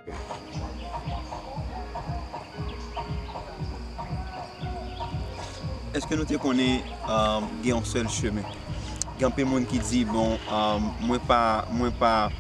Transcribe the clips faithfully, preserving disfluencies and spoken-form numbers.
Èske nou te konnen, um, gen yon sèl chemen? Gen anpil moun ki di, bon, um, mwen pa, mwen pa,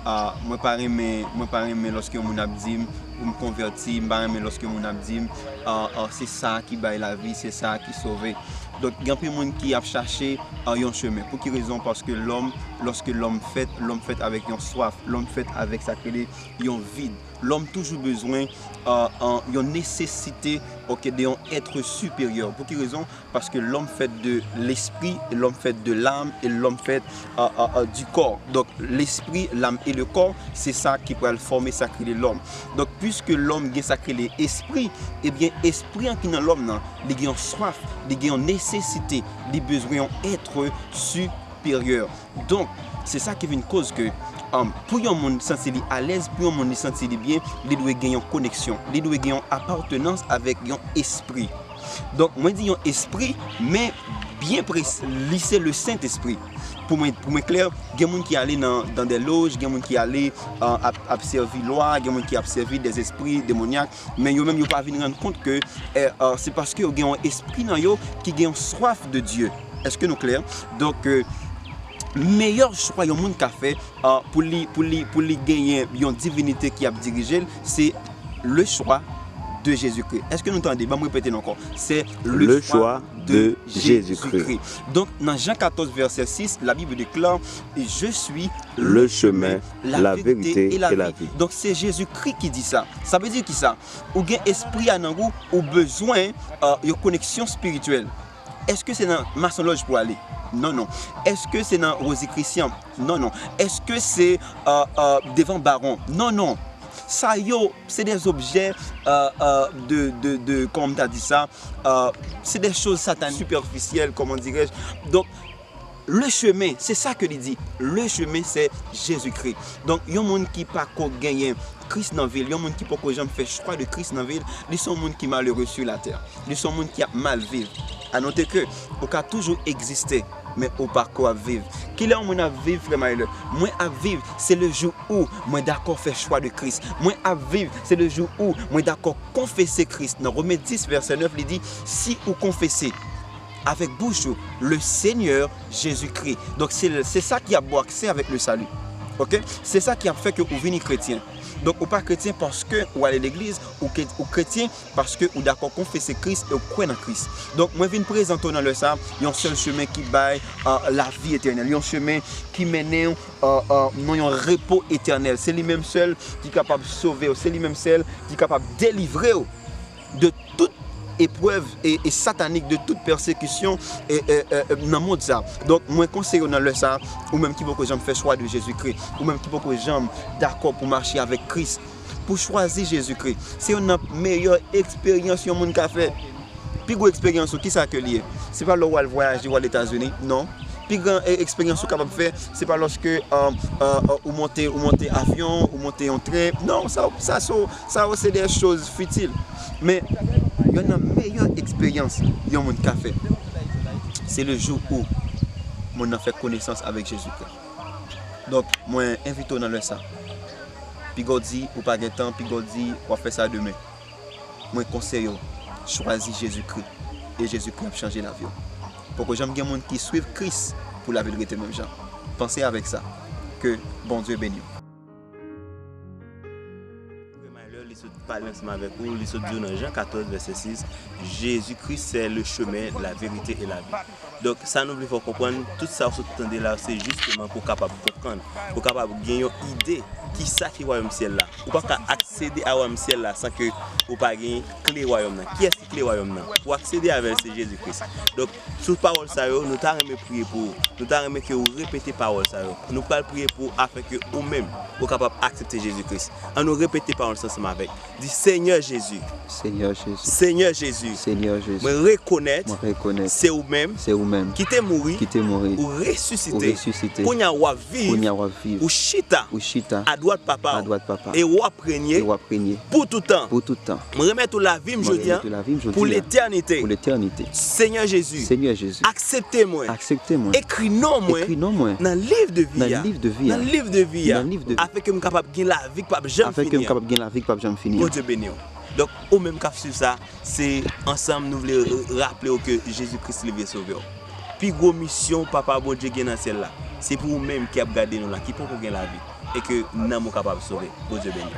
uh, mwen pa renmen, mwen pa renmen lòske yon moun ap di m pou m konvèti, m pa renmen lòske yon moun ap di m, uh, uh, se sa ki bay lavi, se sa ki sove. Donk, gen anpil moun ki ap chache, uh, yon chemen. Pou ki rezon? Paske lòm, lòske lòm fèt, lòm fèt avèk yon swaf, lòm fèt avèk sa k rele yon vid. Lòm toujou bezwen, uh, uh, yon nesesite, ok, de yon èt siperyè. Pou ki rezon? Paske lòm fèt de lespri, e lòm fèt de lam, e lòm fèt, uh, uh, uh, du corps. Donk, lespri, lam e le kò, se sa ki pral fòme sa k rele lòm. Donk, piske lòm gen sa k rele espri, ebyen, espri an ki nan lòm nan, li gen yon swaf, li gen yon nesesite, li bezwen yon èt siperyè. Donk, se sa ki vin koz ke, um, pou yon moun santi li alèz, pou yon moun li santi li byen, li dwe gen yon koneksyon, li dwe gen yon apatnans avèk yon espri. Donk, mwen di yon espri, men byen presi, li se le Sentespri. Pou mwen, pou mwen klè, gen moun ki ale nan, dans des loges, gen moun ki ale, uh, ap, ap sèvi lwa, gen moun ki ap sèvi des esprits démoniaques, men yo menm yo pa vin rann kont ke, eh, uh, se paske yo gen yon espri nan yo ki gen yon swaf de Dye. Èske nou klè? Donk, euh, meyè chwa yon moun ka fè, uh, pou li, pou li, pou li genyen yon divinite ki ap dirije l, se le choix de Jésus-Christ. Èske nou tande? Ban m repete l ankò. C'est le choix de Jésus-Christ. Donk, nan Jan katòz, vèsè sis, la Bible déclare, je suis le chemin, la vérité et la vie. Donk, se Jezikri ki di sa. Sa vle di ki sa? Ou gen espri a nan ou, ou bezwen, euh, yon koneksyon espirityèl. Èske se nan masonlòj pou ale? Non, non. Èske se nan Rosicrucian? Non, non. Èske se, euh, euh, devan Bawon? Non, non. Sa yo, se de objè, euh, euh, de, de, de, kòman m ta di sa? Euh, se de choz satanik, sipèfisyèl, kòman dirèj. Donk, le chemen, se sa ke li di. Le chemen, se Jezikri. Donk, yon moun ki pa ko genyen Kris nan vi l, yon moun ki poko janm fè chwa de Kris nan vi l, li se yon moun ki malere sou latè. Li se yon moun ki ap mal viv. A note ke ou ka toujou egziste, men ou pa ko ap viv. Kilè yon moun ap viv, frè Maylor? Mwen ap viv, se le jou où mwen dakò fè chwa de Kris. Mwen ap viv, se le jou où mwen dakò konfese Kris. Nan Women dis, vèsè nèf, li di, si ou konfese avèk bouch ou, le Seigneur Jésus-Christ. Donk, se, se sa ki ap ba w aksè avèk le salut. Ok? Se sa ki ap fè ke ou vini kretyen. Donk, ou pa kretyen paske ou ale legliz, ou ke-, ou kretyen paske ou dakò konfese Kris e ou kwè nan Kris. Donk, mwen vin prezante w nan lè sa, yon sèl chemen ki bay, euh, lavi etènèl, yon chemen ki mennen w, euh, euh, nan yon repo etènèl. Se li menm sèl ki kapab sove w, se li menm sèl ki kapab delivre w de tout eprèv e, e satanik, de tout pèsekisyon e, e, e, e, nan mond sa. Donk, mwen konseye w nan lè sa, ou menm ki poko janm fè chwa de Jezikri, ou menm ki poko janm dakò pou mache avèk Kris, pou chwazi Jezikri. Se youn nan meyè eksperyans yon moun ka fè. Pi gwo eksperyans ou, kisa ke li ye? Se pa lè w al vwayaje, w al Etazini, non. Pi gran, e, eksperyans ou kapab fè, se pa lòske, euh, euh, euh, ou monte, ou monte avyon, ou monte yon tren. Non, sa, sa, sa, sa yo se de choz fitil. Men, youn nan meyè eksperyans yon moun ka fè, se le jou où moun nan fè konesans avèk Jezikri. Donk, mwen envite w nan lè sa. Piga w di ou pa gen tan, piga w di w ap fè sa demen. Mwen konseye w, chwazi Jezikri, e Jezikri ap chanje lavi w. Poko janm gen moun ki swiv Kris pou lavi l rete menm jan. Panse avèk sa. Ke Bondye beni w. Frè Maylor, li sot pale ansanm avèk ou, li sot di w nan Jan katòz, vèsè sis, Jezikri se le chemin, la vérité et la vie. Donk, sa nou vle fè w konprann, tout sa w sot tande la, se jisteman pou w kapab konprann, pou w kapab gen yon ide kisa ki wayòm syèl la. Ou pa ka aksede a wayòm syèl la san ke ou pa gen kle wayòm nan. Kiyès ki kle wayòm nan? Pou w aksede avè l, se Jezi Kris. Donk, sou pawòl sa yo, nou ta renmen priye pou ou. Nou ta renmen ke ou repete pawòl sa yo. Nou pral priye pou ou afin ke ou menm, ou kapab aksepte Jezi Kris. Ann nou repete pawòl sa ansanm avèk. Di, Senyè Jezi. Senyè Jezi. Senyè Jezi. Senyè Jezi. Mwen rekonèt. Mwen rekonèt. Se ou menm. Se ou menm. Ki te mouri. Ki te mouri. Ou resisite. Ou resisite. Kounye a w ap viv. Kounye a w ap viv. Ou chita. Ou chita. Adwat Papa w. Adwat Papa. E w ap renye. E w ap renye. Pou tout tan. Pou tout tan. Mwen remèt ou lavi m jodi a. Mwen remèt ou lavi m Pou letènite. Pou letènite. Senyè Jezi. Senyè Jezi. Aksepte mwen. Aksepte mwen. Ekri non mwen. Ekri non mwen. Nan liv de vi a. Nan liv de vi a. Nan liv de vi a. Nan liv de vi a. Afin ke m kapab gen lavi k p ap janm fini an. Afin ke m kapab gen lavi k p ap janm fini an. Bondye beni w. Donk, ou menm k ap swiv sa, se ansanm nou vle raple w ke Jezi Kris li vle sove w. Pi gwo misyon Papa Bondye gen nan syèl la, se pou ou menm ki ap gade nou la, ki poko gen lavi, e ke nanm ou kapab sove. Bondye beni w.